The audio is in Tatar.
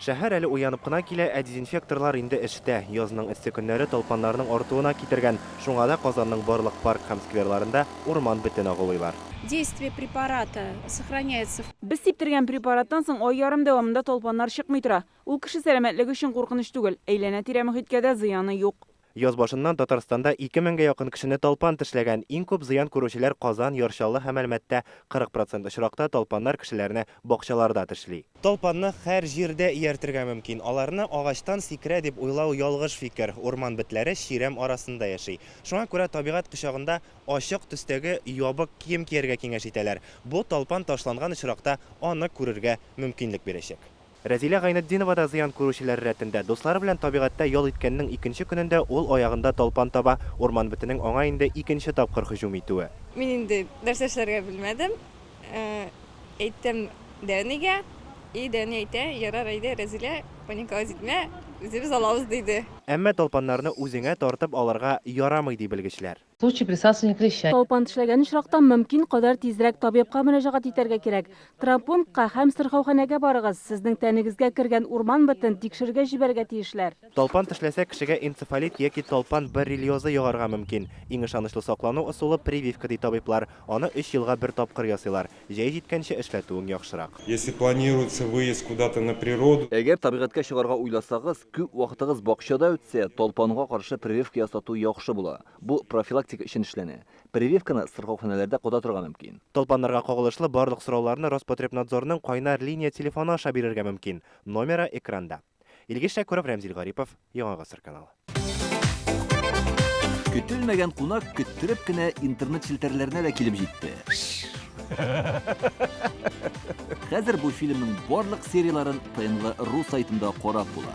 Шәһәр әле уянып кына килә, ә дезинфекторлар инде эштә. Язның эссе көннәре талпаннарның артуына китергән. Шуңа да Казанның барлык парк һәм скверларында урман бетен агулыйлар. Действие препарата сохраняется в. Без сиптергән препараттан соң ай ярым дәвамында талпаннар чыкмый тора. Ул кеше сәламәтлеге өчен куркыныч түгел, әйләнә-тирә мохиткә дә зыяны юк. Яз башыннан Татарстанда 2 меңгә якын кешене талпан тешләгән. Иң күп зыян күрүчеләр Казан, Яр Чаллы һәм Әлмәттә. 40 процент очракта талпаннар кешеләрне бакчаларда тешли. Талпанны һәр җирдә ияртергә мөмкин. Аларны агачтан сикерә дип уйлау ялгыш фикер. Урман бетләре чирәм арасында яши. Шуңа күрә табигать кочагында ачык төстәге ябык кием кияргә киңәш итәләр. Бу талпан ташланган очракта аны күрергә мөмкинлек бирәчәк. Рәзилә Гайнетдинова да зыян күрүчеләр рәтендә. Дуслары белән табигатьтә ял иткәннең икенче көнендә ул аягында талпан таба. Урман бетенең аңа инде икенче тапкыр һөҗүм итүе. Мин инде нәрсә эшләргә белмәдем. Әйттем Дәнигә, и Дәни әйтә, ярар әйдә, Рәзилә, паниковать итмә, үзебез алабыз, диде. Әмма талпаннарны үзеңә тартып алырга ярамый, ди белгечләр. В случае присасывания клеща. Талпан тешләгән очракта мөмкин кадәр тизрәк табибка мөрәҗәгать итәргә кирәк. Травмпунктка һәм сырхауханәгә барыгыз, сезнең тәнегезгә кергән урман бетен тикшерергә җибәрергә тиешләр. Талпан тешләсә, кешегә энцефалит яки талпан боррелиозы йогарга мөмкин. Иң ышанычлы саклану ысулы, прививка, ди табиблар. Аны өч елга бер тапкыр ясыйлар. Җәй җиткәнче эшләтүең яхшырак. Если планируется выезд куда-то на природу. Әгәр табигатькә чыгарга уйласагыз, күп вакытыгыз бакчада үтсә, талпанга каршы прививка ясату яхшы була. Бу профилактика өчен эшләнә. Прививканы сырхауханәләрдә кадатырга мөмкин. Талпаннарга кагылышлы барлык сорауларны Роспотребнадзорның кайнар линия телефоны аша бирергә мөмкин. Номеры экранда. Илгиз Шәкүров, Рәмзил Гарипов, Яңа Гасыр каналы. Көтелмәгән кунак көттереп кенә интернет челтәрләренә дә килеп җитте. Хәзер бу фильмның барлык серияләрен ТНВ.ру сайтында карап була.